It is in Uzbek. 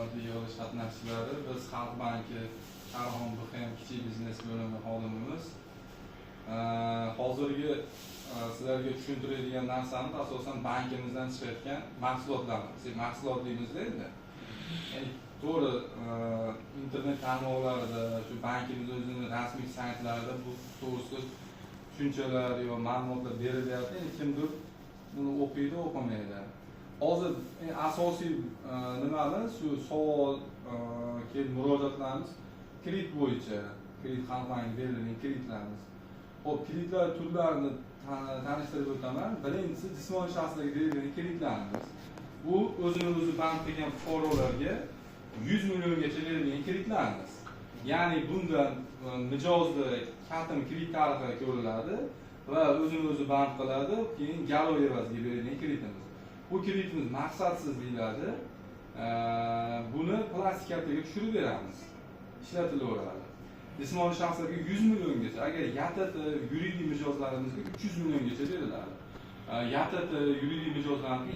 Hurmatli yig'ilish qatnashchilari, biz Xalq banki Sharxon BHM kichik biznes bo'limi xodimimiz. Hozirgi sizlarga tushuntiradigan narsamiz asosan bankimizdan chiqayotgan mahsulotlarimiz. Mahsulot deymizda endi. Ya'ni to'g'ri, internet tarmoqlarida, shu bankimiz o'zini rasmiy saytlarida bu to'g'risida tushunchalar yo ma'lumotlar berilyapti. Endi kimdir buni o'qiydi, o'qimaydi. Hozir eng asosiy nimamiz shu savol, kelib murojaatlarimiz kredit bo'yicha, kredit, Xalq banki berilgan kreditlarimiz. Xo'p, kreditlar turlarini tanishtirib o'taman. Birinchisi jismoniy shaxslarga berilgan kreditlarimiz. Bu o'zini o'zi band qilgan fuqarolarga 100 milliongacha berilgan kreditlarimiz. Ya'ni bundan mijozni katim kredit tarixi ko'riladi va o'zini o'zi band qiladi, keyin garov evaziga berilgan kreditimiz. Bu kreditimiz maqsadsiz deyiladi. Buni plastik kartaga tushirib beramiz. Ishlatilaveradi. Jismoniy shaxslarga 100 milliongacha, agar YTT yuridik mijozlarimizga 300 milliongacha beriladi. YTT yuridik mijozlarimizga